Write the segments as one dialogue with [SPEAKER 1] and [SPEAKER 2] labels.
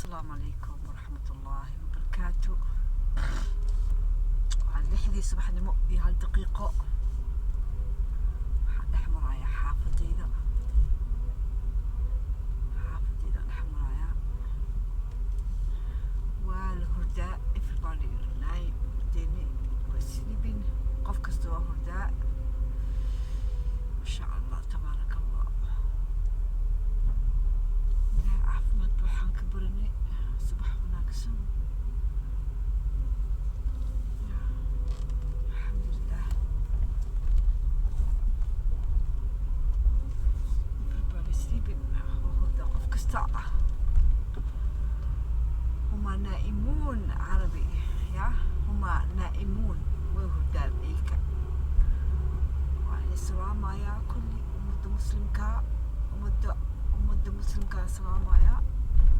[SPEAKER 1] Asalaamu calaykum waraxmatullaahi wabarakaatu. Waa 6dii subaxnimo iyo 1 daqiiqo. Waxaan dhex marayaa xaafadayda. Xaafadayda dhex marayaa, waa la hurdaa. Everybody nine hurdeyne, waa sleeping. Qof kasta waa hurdaa. Masha Allah, tabaaraka Allah. Ilaahay caafimaad waxaan ka baranay. Subax wanaagsan. Alxamdulilah. Everybody sleeping, waa hurdaa qof kasta. هما نائمون عربي يا هما نائمون، way hurdaan iyaga. Waa idin salaamayaa kulli ummadda Muslimka, ummadda Muslimkaa salaamayaa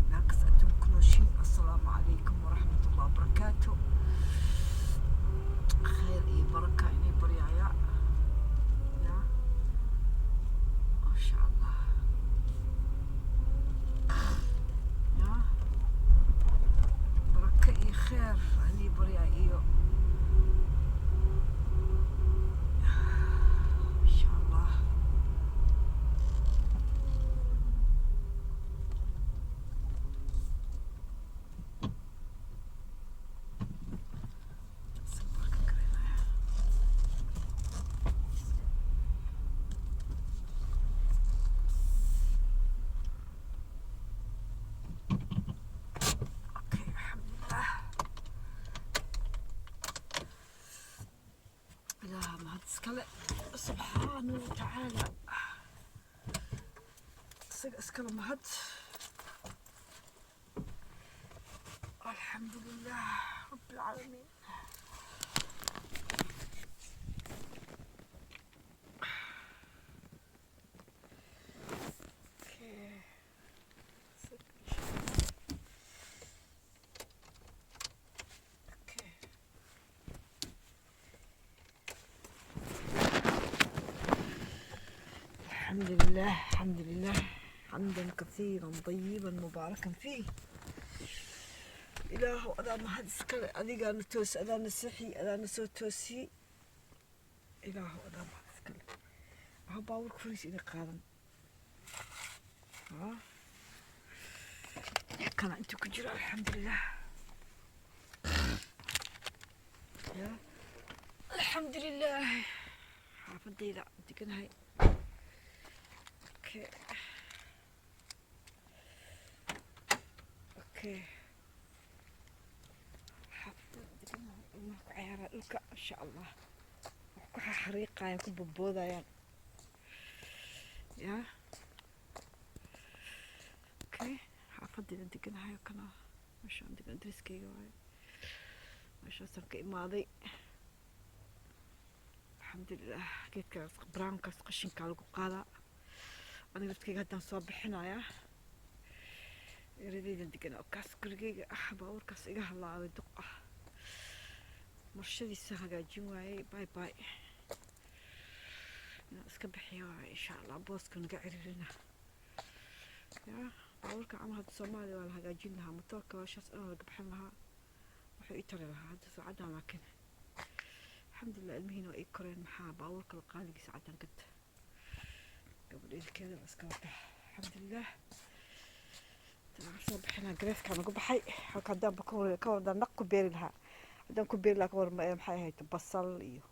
[SPEAKER 1] meel kasta adduunka ku nooshiin. Assalaamu calaykum waraxmatullahi wabarakaatu. Khayr iyo baraka inay baryaaya ya, maasha Allah ya, baraka iyo khayr inay baryaa iyo insha Allah. Barka karinaya. Okay, alxamdulilah. Ilaah mahad iskale subxaanahu watacaala, isaga iskale mahad. Alxamdu lilah rabbi alcaalamiin. Okay. Okay. الحمد لله، الحمد لله، حمدا كثيرا طيبا مباركا فيه. Ilaahow, adaa mahad iskale. Adigaana toos, adaana sixi, adaana soo toosiyey. Ilaahow, adaa mahad iskale. Waxaa baabuurka furiis ina qaadan kana intuu ku jiro. Alxamdulilah ya, alxamdulilah. Xaafadayda deganahay. Okay, xaafadayda deganahay. Ilmaha ku ciyaaraa dhulka, insha Allah, wax ku xariiqayaan, ku boodboodayaan ya. Okay, xaafadayda deganahay oo kana meeshaan degan, dariskayga waaye. Meeshaasaan ka imaaday. Alxamdulilah. Geedkaas brownkaas qashinkaa lagu qaadaa. Aniga laftkayga haddaan soo bixinayaa. Eradaydan degan oo kaas gurigayga ah. Baabuurkaas iga halaabay, duq ah, marshadiisa hagaajin waayey. Bye bye, inaan iska bixiyo waaye insha Allah. Booska naga ciriirina ya. Baabuurka camal hadda Soomaaliya waa la hagaajin lahaa, matoorka waashaas dhan laga bixin lahaa, wuxuu ii tari lahaa hadda saacadan. Laakiin alxamdulilah, ilmihiina waa ii koreen. Maxaa baabuurka la qaaligiisa caddan gad, gabadha ilkeeda waa iska wataa. Alxamdulilah. Soo bixinaa gareeskaan uga baxay halka. Haddaanba ka war haddaan naq ku beeri lahaa, haddaan ku beeri lahaa, ka war maxay ahayd, basal iyo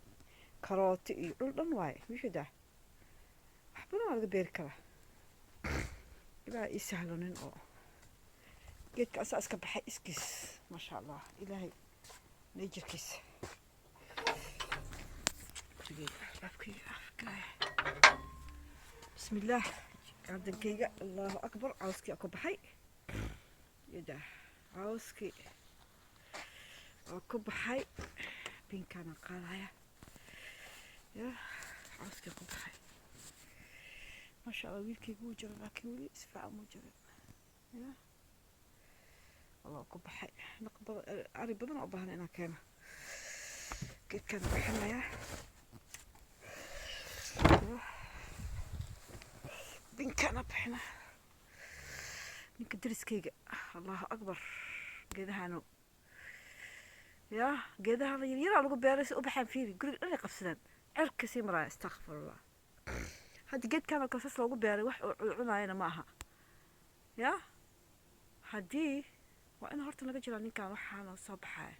[SPEAKER 1] karooti iyo dhul dhan waaye mishadaa, wax badan waa laga beeri karaa. Ilaah ii sahlo nin oo geedka asaa iska baxay iskiis, maasha Allah. Ilaahay najerkiisa. Gurigeyga albaabkayga afgalaya. Bismillaah. Gardenkayga, allahu akbar. Cawskii aa ku baxay yada, cawskii waa ku baxay. Binkaana qaadaya ya, cawskii ku baxay, maasha Allah. Wiilkayga wuu jira, laakiin weli si fiican muu jirin ya. Allah, ku baxay naq badan, ari badan oo baahna inaan keeno. Geedkaan bixinayaa ya, binkaana bixina. Ninka deriskayga, Allahu akbar, geedahano ya geedaha la yaryaraa lagu beeray si u baxaan. Fiiri, guriga dhan ay qabsadaan, cirka sii maraya. Astakfirullah. Hadda geedkan oo kale saas loogu beeray, wax uu cunaayana ma aha. Ya haddii waa in horta laga jiraa ninkan waxaana soo baxaya.